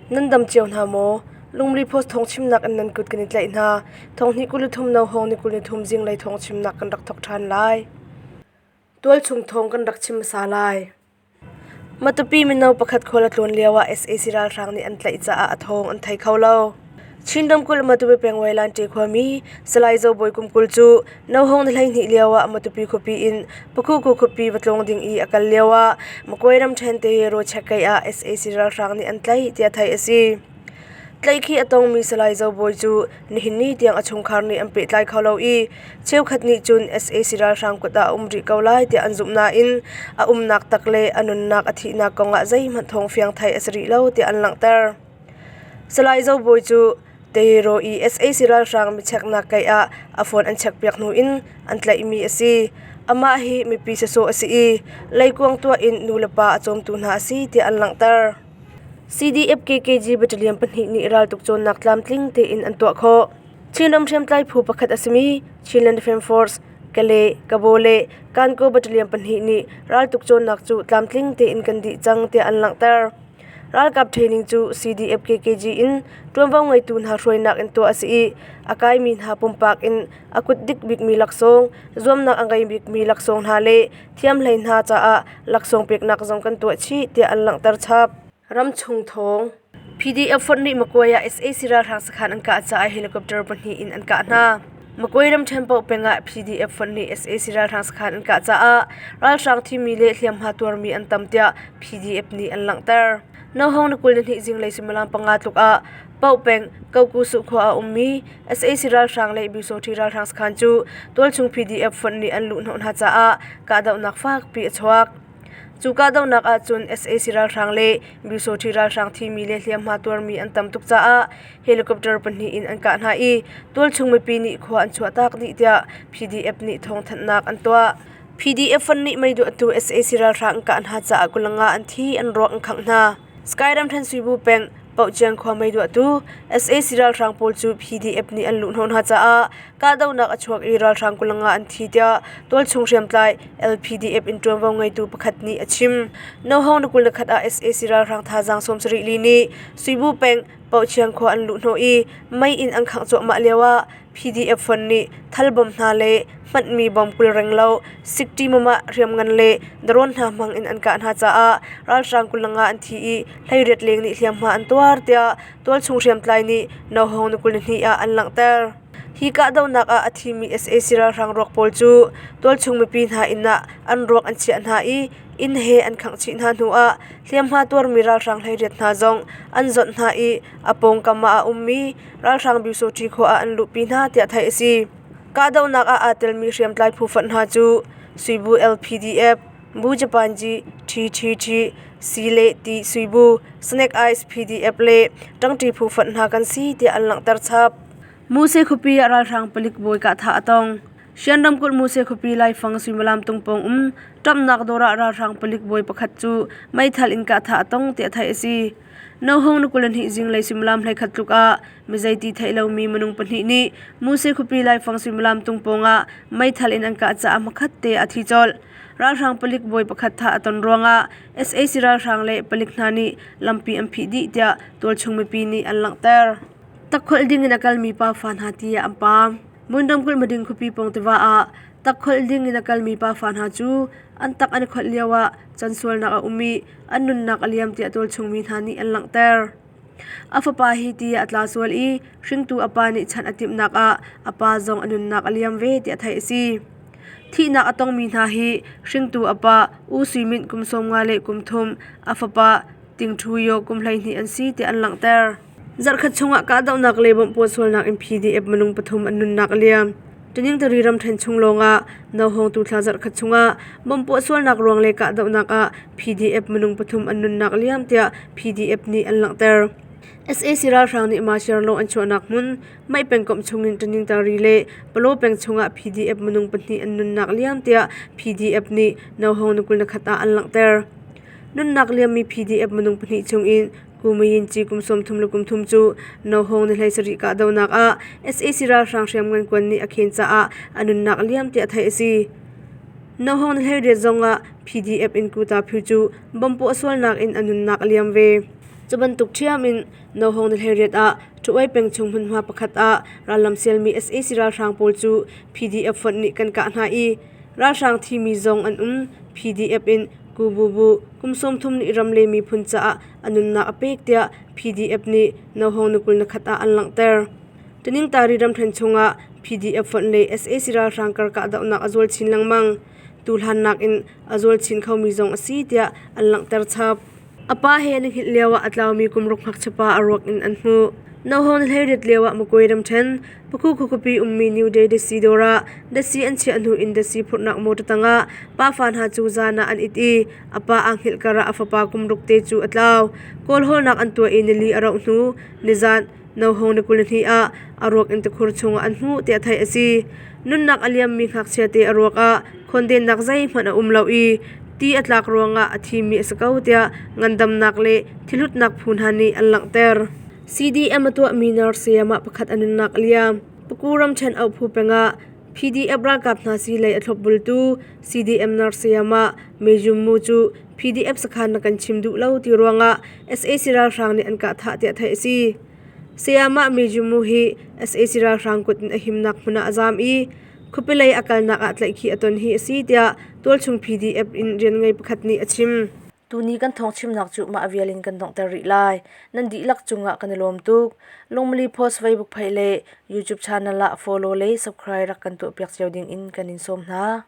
Nan dam cio hna maw? Lungmli Post thawngchimnak in nan kut kan i tlaih hna. Thawng hnih 23 no hawng ni 23 zinglei thawngchimnak kan rak thawk ṭhan lai. Tualchung thawng kan rak chim hmasa lai. Matupi mino pakhat khual a tlawn lioah sac ralhrang nih an tlaih caah a thawng an thei kho lo. Chin ramkulh Matupi peng Wailanṭe khuami Salai Zo Bawi kum 20 cu Nohawng ni 12 lioah Matupi khuapi in Pakhuku khuapi va tlawng ding i a kal lioah Makwe ramṭhen te Rawchekei ah sac ralhrang nih an tlaih tiah theih a si. Tlaihkhih a tongmi Salai Zo Bawi cu nihin ni tiang a chungkhar nih an pehtlai kho lo i cheukhat nih cun sac ralhrang kut ah a um rih ko lai tiah an zumh nain a umnak tak le a nunnak a thihnak kong ah zeihmanh thawngfiang theih a si rih lo tiah an langhter. Salai Zo Bawi cu Tero i sac ralhrang micheknak keih ah a phone an chekpiak hnu in an tlaihmi a si. Amah hi mipi sawsawh a si i leikuang tuah in nulepa a cawmtu hna a si tiah an langhter. CDF KKG battalion pahnih nih raltuk cawnnak tlamtling tein an tuah khawh. Chinram hriamtlai phu pakhat a simi Chinland Defence Force, Kale, Kabaw le Kankaw battalion pahnih nih raltuk cawnnak cu tlamtling tein kan dih cang tiah an langhter. Ralkap training cu CDF KKG in ṭuanvo ngeitu hna hruainak in tuah a si i a kaimi hna pumpak in a kut dik bikmi laksawng, zuamnak a ngei bikmi laksawng hna le thiamhlei hna caah laksawng peknak zong kan tuah chih tiah an langhter chap. Ramchung thawng. PDF fonh nih Magway ah sac ralhrang sakhan an kah caah helicopter pahnih in an kah hna. Magway ramṭhen paoh peng ah PDF fonh nih sac ralhrang sakhan an kah caah ralhrang thimi le hliamhma tuarmi an tam tiah PDF nih an langhter. Nohawng ni 22 zinglei suimilam panga tluk ah Paoh peng Kokusuh khua ah ummi sac ralhrang le Byusawṭhi ralhrang sakhan cu tualchung PDF fonh nih an luhhnawh hna caah kahdohnak fakpi a chuak. Cu kahdohnak ahcun sac ralhrang le Byusawṭhi ralhrang thimi le hliamhma tuarmi an tam tuk caah helicopter pahnih in an kah hna i tualchung mipi nih khua an chuahtak dih tiah PDF nih thawngthanhnak an tuah. PDF fonh nih meiduahtu sac ralhrang an kah hna caah kulanga an thi, an ruak an khangh hna. Sky ramṭhen Suibu peng Pohciang khua meiduahtu sac ralhrang pawl cu PDF nih an luhhnawh hna caah kahdohnak a chuak i ralhrang 25 an thi tiah tualchung hriamtlai LPDF in ṭuanvo ngeitu pakhat nih a chim. Nohawng ni 21 ah sac ralhrang thazaang 74 li nih Suibu peng Pohciang khua an luhhnawh i mei in an khangh cuahmah lioah PDF fund nih thal bom hna le hmanhmi bom 20 renglo sikṭi mama hriamngan le drone hna hmang in an kah hna caah ralhrang 25 an thi i 18 leng nih hliamhma an tuar tiah tualchung hriamtlai nih Nohawng ni 22 ah an langhter. Hi kahdohnak ah a thimi sac ralhrang ruak pawl cu tualchung mipi hna inn ah an ruak an chiah hna i inn he an khangh chih hna hnuah hliamhma tuarmi ralhrang 18 hna zong an zawnh hna i a pawngkam ah a ummi ralhrang Byusawṭhi khua ah an luhpi hna tiah theih a si. Kahdohnak ah aa telmi hriamtlai phu fonh hna cu Suibu LPDF, Bu Japanji, TTT, C le T Suibu, Snake Eyes PDF le ṭangṭi phu fonh hna kan si tiah an langhter chap. Muse khuapi ah ralhrang palik bawi kahthah a tong. Shan ramkulh Muse khuapi laifang suimilam tungpawng um ṭamhnak dawr ah ralhrang palik bawi pakhat cu meithal in kahthah a tong tiah theih a si. Nohawng ni 22 zinglei suimilam 11 tluk ah mizeiti theih lomi minung pahnih nih Muse khuapi laifang suimilam tung pawng ah meithal in an kah caah hmakhat te a thi colh. Ralhrang palik bawi pakhat thah a ton ruangah sac ralhrang le palik hna nih lampi an phih dih tiah tualchung mipi nih an langhter. Takkholh ding in a kalmi pafa hna ti ah an paam. Mon ramkulh Mading khuapi pawng tiva ah takkholh ding in a kalmi pafa hna cu an tak an i kholh lioah cansualnak a um i an nunnak a liam tiah tualchungmi hna nih an langhter. A fapa hi ti ah a tla sual i hringtu a pa nih chanh a timhnak ah a pa zong a nunnak a liam ve tiah theih a si. Thihnak a tongmi hna hi hringtu a pa U Sui Mint kum 50 le kum thum, a fapa Ting Thu Yo kum 12 an si tiah an langhter. Zarhkhat chungah kahdohnak le bawmh pawl sualnak in PDF minung pathum an nunnak a liam. Taningtari ramṭhen chung lawngah Nohawngtu thla zarhkhat chungah bomb puah sualnak ruang le kahdohnak ah PDF minung pathum an nunnak a liam tiah PDF nih an langhter. Sac ralhrang nih martial law an chuahnak hmun Maih pengkomh chungin Taningtari le Palaw peng chungah PDF minung pahnih an nunnak a liam tiah PDF nih Nohawng ni 21 ah an langhter. Nunnak liammi PDF minung pahnih chungin Kumayin ci kum 30 le kum thum cu Nohawng ni 17 kahdohnak ah sac ralhrang hriamngan kuan nih a khen caah a nunnak a liam tiah theih a si. Nohawng ni 18 zong ah PDF in Kuta Phu cu bomb puah sualnak in a nunnak a liam ve. Cu bantuk ṭhiam in Nohawng ni 18 ah Ṭhuai peng chung hmunhma pakhat ah rallam sialmi sac ralhrang pawl cu PDF fonh nih kan kah hna i ralhrang thimi zong an um. PDF in Ku Bu Bu kum 30 nih ram le miphun caah a nunnak a pek tiah PDF nih Nohawng ni 21 ah an langhter. Taningtari ramṭhen chungah PDF fonh le sac ralhrang kar kahdohnak a zual chin lengmang. Tuhlan nakin a zual chin khomi zong a si tiah an langhter chap. A pa he an i hngilh lioah a tlaumi kum ruk ngakchia pa a ruak in an hmuh. Nohawng ni 18 lioah Magwe ramṭhen, Pakhu khuapi ummi New Day datsi dawr ah datsi an chiah hnu in datsi phurhnak motor tangah pafa hna cu zan ah an it i a pa aa hngilh karah a fapa kum ruk te cu a tlau. Kawlhawlnak an tuah i nili a rauh hnu nizan Nohawng ni 22 ah a ruak in tikhur chungah an hmuh tiah theih a si. Nunnak a liammi ngakchia te a ruak ah khawndennak zeihmanh a um lo i ti a tlak ruangah a thimi a si ko tiah ngandamnak le thilhlutnak phu hna nih an langhter. CDM a tuahmi nurse sayamah pakhat a nunnak a liam. Paku ramṭhen auhphu pengah PDF ralkap hna sii lei a thlopbultu CDM nurse sayamah Mejum Mu cu PDF sakhan na kan chim duh lo ti ruangah sac ralhrang nih an kah thah tiah theih a si. Sayamah Mejumu hi sac ralhrang kut in a himnak hmun ah a zaam i khuapi lei a kalnak ah tlaihkhih a ton hi a si tiah tualchung PDF in rian ngei pakhat nih a chim. Tuni kan thawngchimnak cu mah vial in kan donghter rih lai. Nan dihlak cungah kan i lawm tuk. Lungmali Post Facebook page le YouTube channel ah follow le subscribe rak kan tuahpiak cio ding in kan in sawm hna.